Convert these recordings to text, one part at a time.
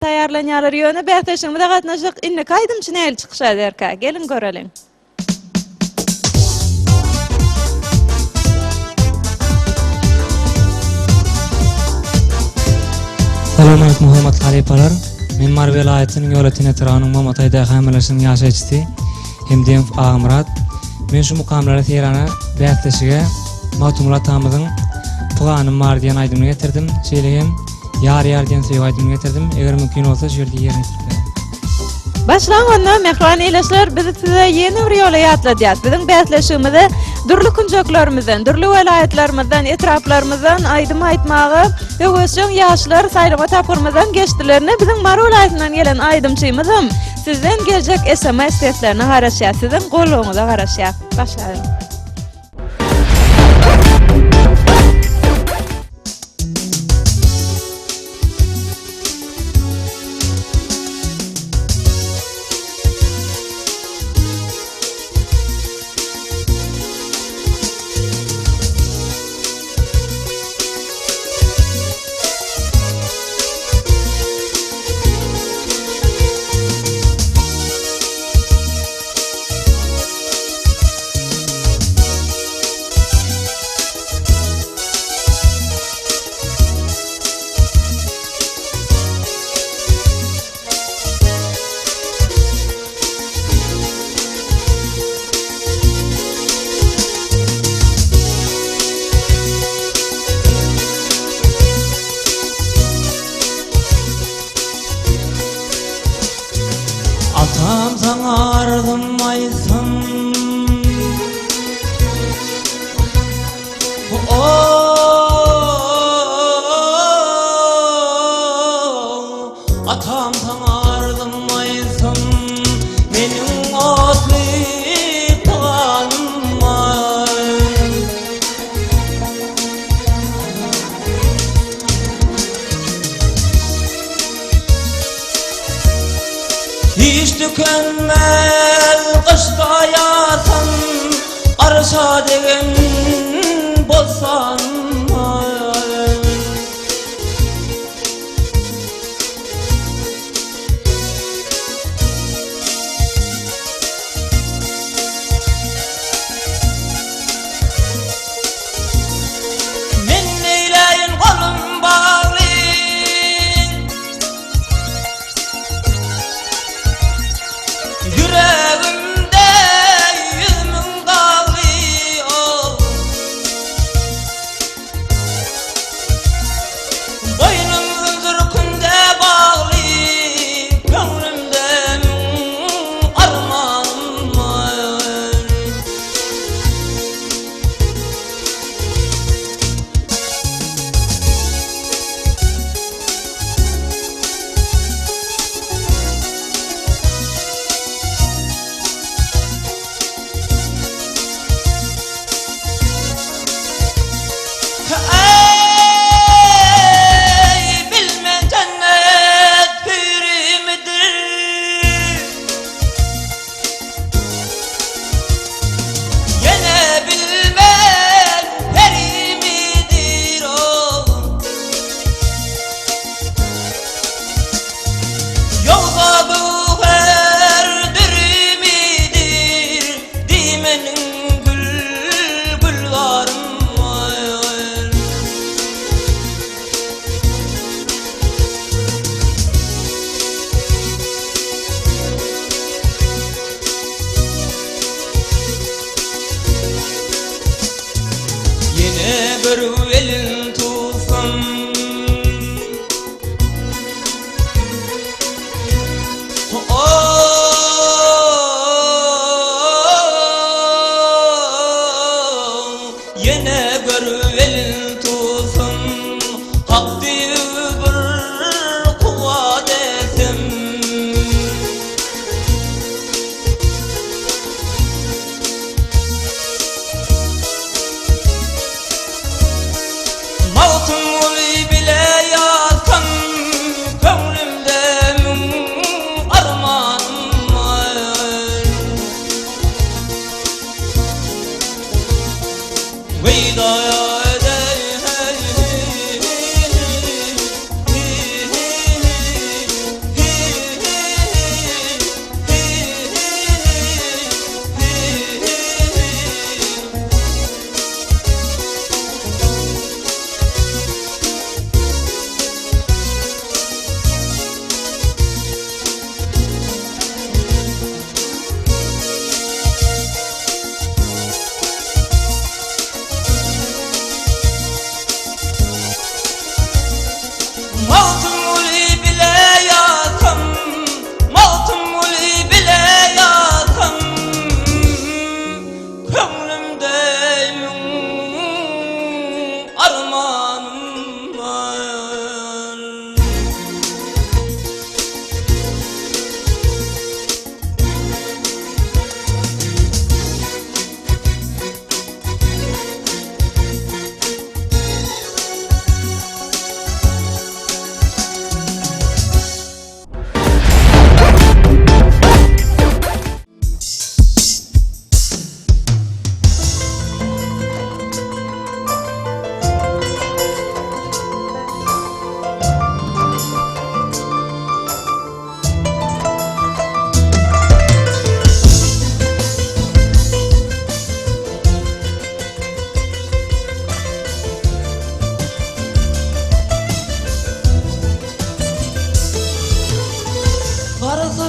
Taýýarlanýarlar. Ýöne bäsleşigimize gatnaşjak indiki aýdymçy nähili çykyş ederkä? Geliň göreliň. Salam aleýkum hormatly halypalar. Men Mary welaýatynyň Ýolöten etrabynyň Momataý daýhan birleşiginiň ýaşaýjysy Hemdemow Agamyrat. Men şu mukamlara seýrana bäsleşige Magtymguly atamyzyň Pyganym bar diýen aýdymyny getirdim. Şeýle hem Ýar-ýar diýen söýgi aýdymyny getirdim. Eger mümkin bolsa şu ýerde ýerine ýetirip bererin. Başlaň onda mähriban ildeşler biz size ýene bir ýola ýatladýas. Biziň bäsleşigimize dürli künjeklerimizden, dürli welaýatlarymyzdan, etraplarymyzdan aýdym aýtmaga höwesjeň ýaşlar saýlama tapgyrymyzdan geçdiler. Ine biziň Mary welaýatyndan gelen aýdymçymyzam sizden geljek sms seslerine garaşýar. Siziň goldawyňyza garaşýar. Başlaýalyň. Atam saňa arzym aýtsam Atam saňa arzym aýtsam Meniň otly pyganym bar Hiç tükenmez gyşda ýasam Arşa degen bossan Men neýläýin golum bagly Ýüregim.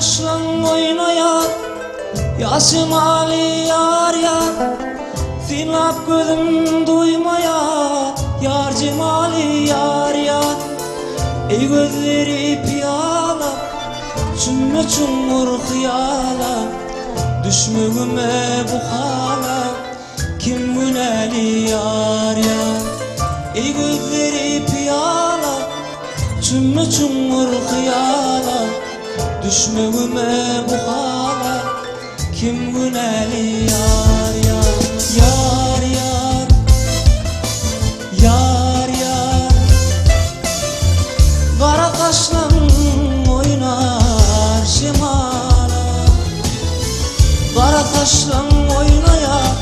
saçlaň oýnaýar, Ýa şemaly ýar ýar. Synlap gözüm doýmaýar, Ýar jemaly ýar ýar. Eý gözleri pyýala, Çümme çuňňur hyýala, Düşmegime bu hala, Kim günäli ýar ýar. Eý gözleri pyýala, Çümme çuňňur hyýala, Düşmegime bu hala, Kim günäli ýar ýar. Ýar ýar. Ýar ýar. Gara gaşlaň oýnar şemala. Gara saçlaň oýnaýar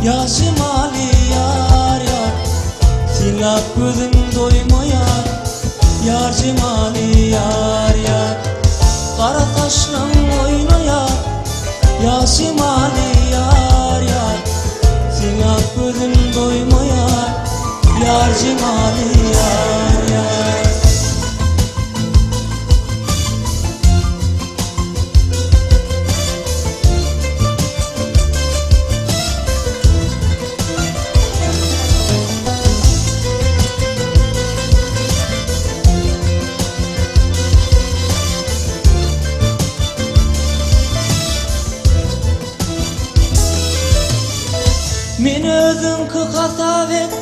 Ýa jemaly ýar ýar Synlap gözüm doýmaýar Ýar jemaly ýar ýar Gara saçlaň oýnaýar Ýa jemaly ýar ýar Synlap gözüm doýmaýar Ýar jemaly ýar ýar. Men özüňki hasap et,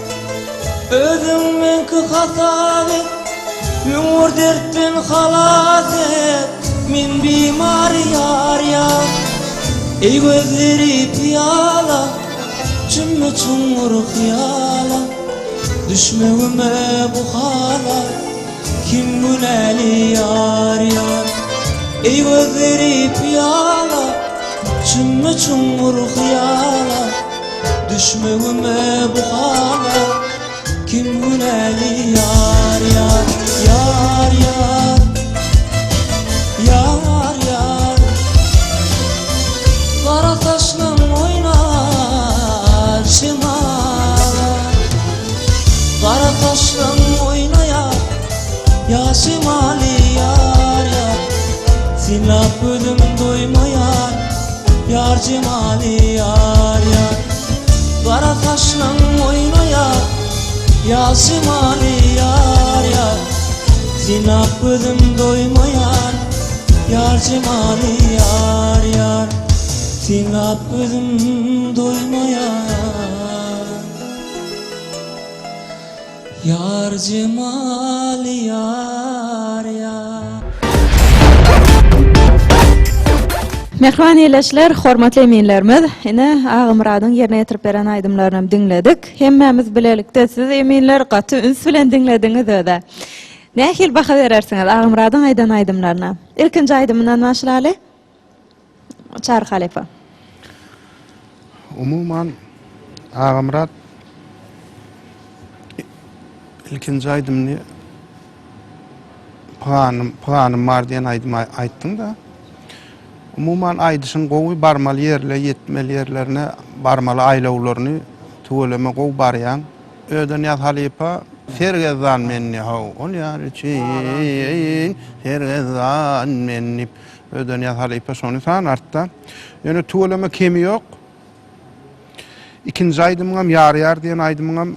Özüň meňki hasap et. Öňür dertden halas et, Men bimar ýar ýar. Eý gözleri pyýala, Çümme çuňňur hyýala, Düşmegime bu hala, Kim günäli ýar ýar. Eý gözleri pyýala, Çümme çuňňur hyýala, Düşmegime bu hala, Kim günäli ýar ýar ýar ýar Ýar ýar Gara saçlaň oýnar şemala Gara saçlaň oýnaýar Ýa şemaly ýar ýar Synlap gözüm doýmaýar Ýar jemaly ýar ýar Gara saçlaň oýnaýar Ýa jemaly ýar ýar Synlap gözüm doýmaýar Ýar jemaly ýar ýar Synlap gözüm doýmaýar Ýar jemaly ýar ýar. Mähriban ildeşler, hormatly eminlerimiz, ine, Agamyradyň ýerine ýetirip beren aýdymlarynam diňledik. Hemmämiz bilelikde siz eminler gaty üns bilen diňlediňiz özä. Nähili baha berersiňiz Agamyradyň aýdan aýdymlaryna? Ilkinji aýdymyndan başlaly. Çary halypa. Umuman Agamyrat ilkinji aýdymyny Pyganym, pyganym bar diýen aýdym aýtdyň-da. Umuman aýdyşyň gowy, barmaly ýerle, ýetmeli ýerlerine, barmaly aýlawlaryny tüweleme gowy barýaň. Ödenýaz halypa sergezdan men diýip, ol ýar üçin sergezdan men diýip, Ödenýaz halypa şony sanartda. Ýöne tüweleme kemi ýok. Ikinji aýdymyňam Ýar ýar diýen aýdymyňam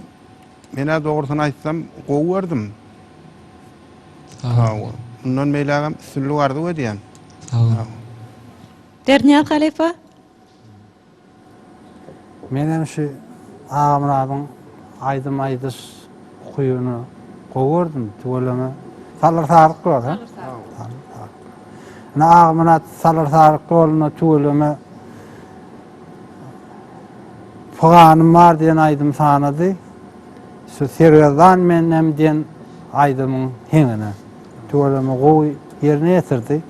men-ä dogrusyny aýtsam gowy gördüm. Sag bol. Mundan beýlägem üstünlik arzuw edýän. Sag bol. Berdinyýaz halypa. Menem şu Agamyradyň aýdym aýdyş ukybyny gowy gördüm, tüweleme. Salyr Saryk bar, ha? Salyr Saryk. Ine Agamyrat Salyr Saryk rolunda tüweleme Pyganym bar diýen aýdym sanady. Şu Sergezdan menem diýen aýdymyň heňine tüweleme gowy ýerine ýetirdi.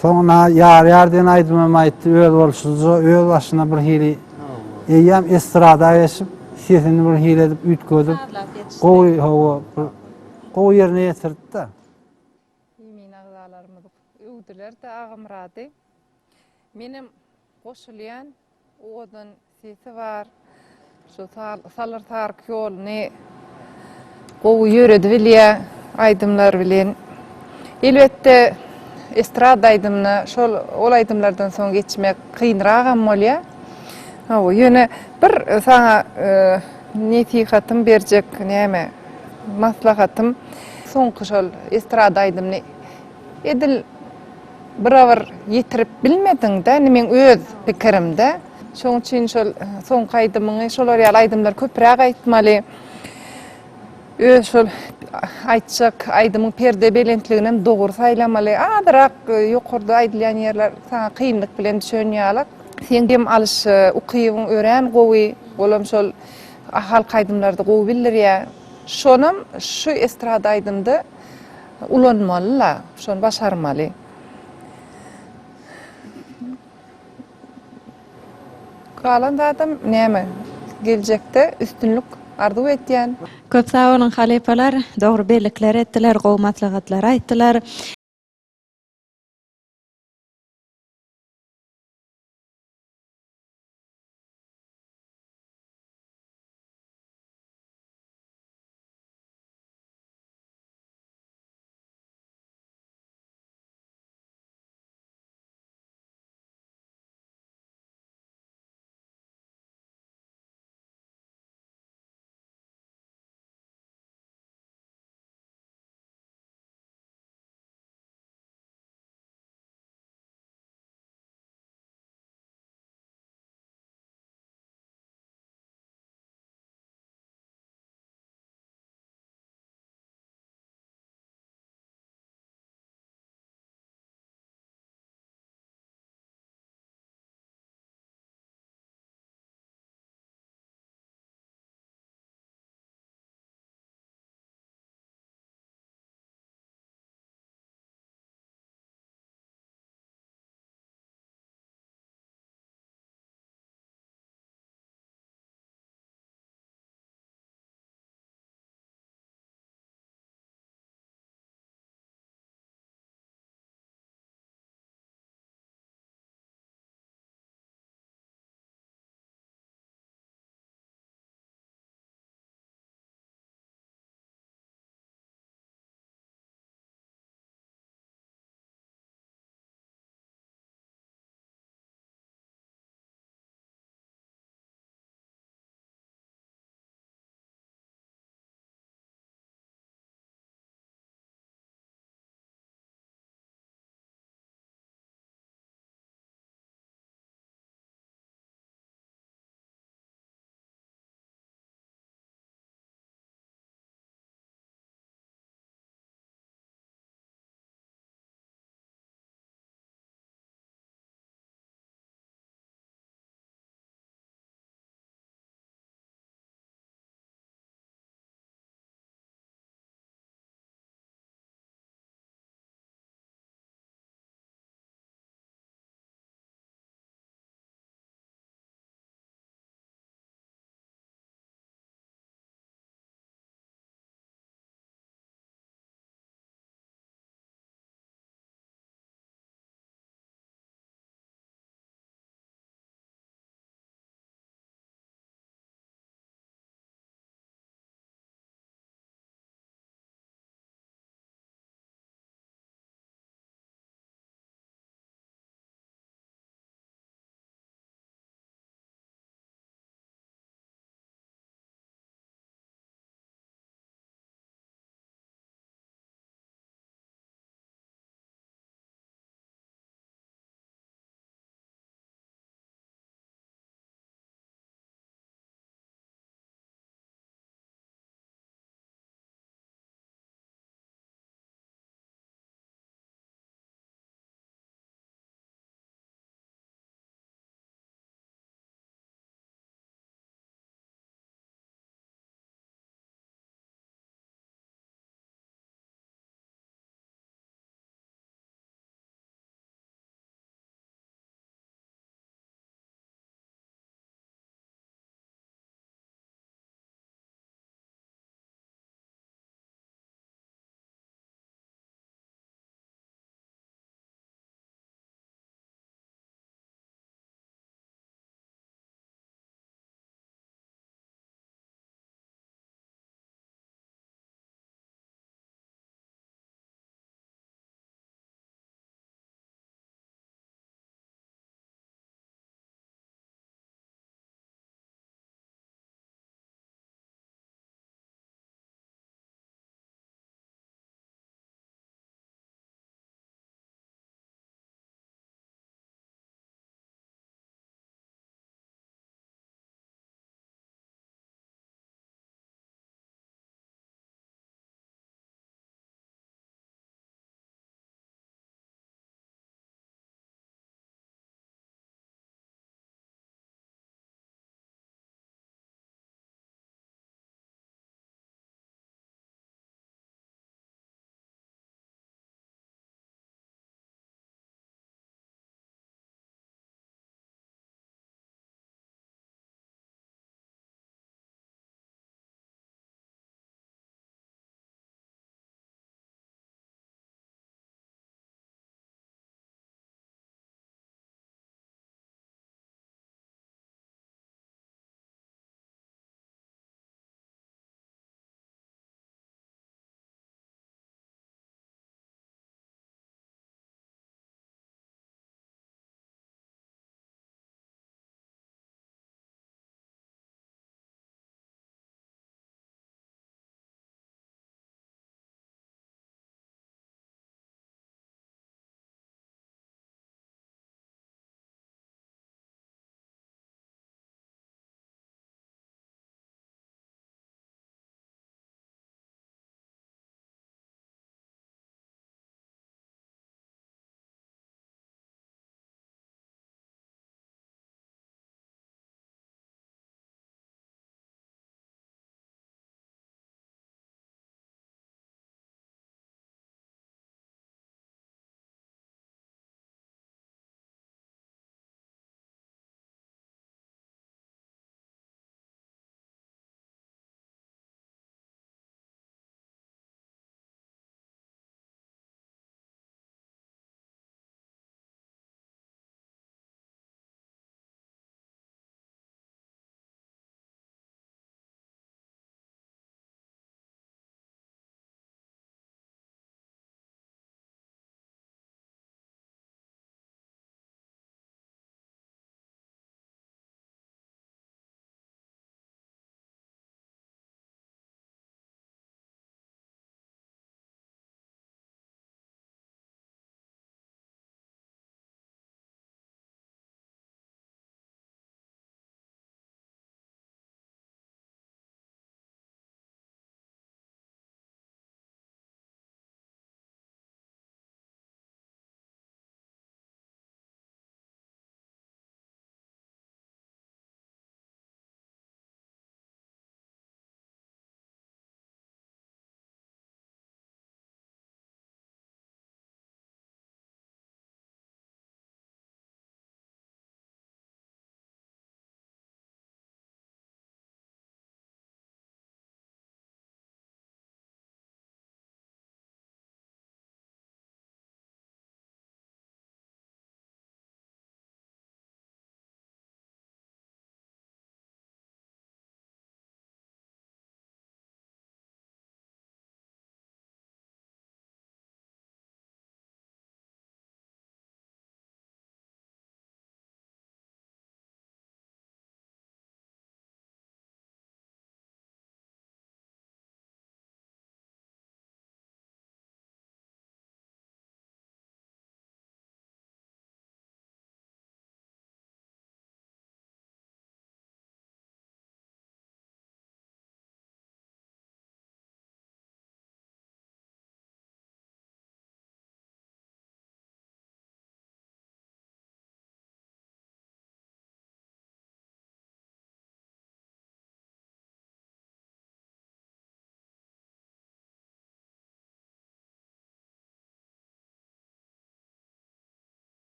Soňuna Ýar ýar diýen aýdymam aýtdy, öz bolşuja, öz başyna bir hili eýýäm estrada geçip, sesini bir hili edip üýtgedip, gowy hawa, bir gowy ýerine ýetirdi-de. Emin agzalarymyz öwdüler-de Agamyrady. Menem goşulýan. Owadan sesi bar. Şu Salyr Saryk ýoluny gowy ýöredi bilýär aýdymlar bilen. Elbetde, estrada aýdymyna şol ol aýdymlardan soň geçmek kynragam bolýar. Hawa, ýöne bir saňa nesihatym berjek näme, maslahatym, soňky şol estrada aýdymyny edil birabyr ýetirip bilmediň-dä, indi meň öz pikirim-dä. Şoň üçin şol soňky aýdymyňy şolar ýaly aýdymlary köpräk aýtmaly. Öz şol aýtjak aýdymyň perde belentliginem dogry saýlamaly. Azyrak ýokarda aýdylýan ýerler saňa kynlyk bilen düşen ýalak. Seň dem alyş ukybyň örän gowy, olam şol halk aýdymlarda gowy bildirýär. Şonam şu estrada aýdymda ulanmaly-la, şony başarmaly. Galan zadam näme geljekde üstünlik arzuw etýän. Köp sag boluň halypalar, dogry bellikler etdiler, gowy maslahatlar aýtdylar.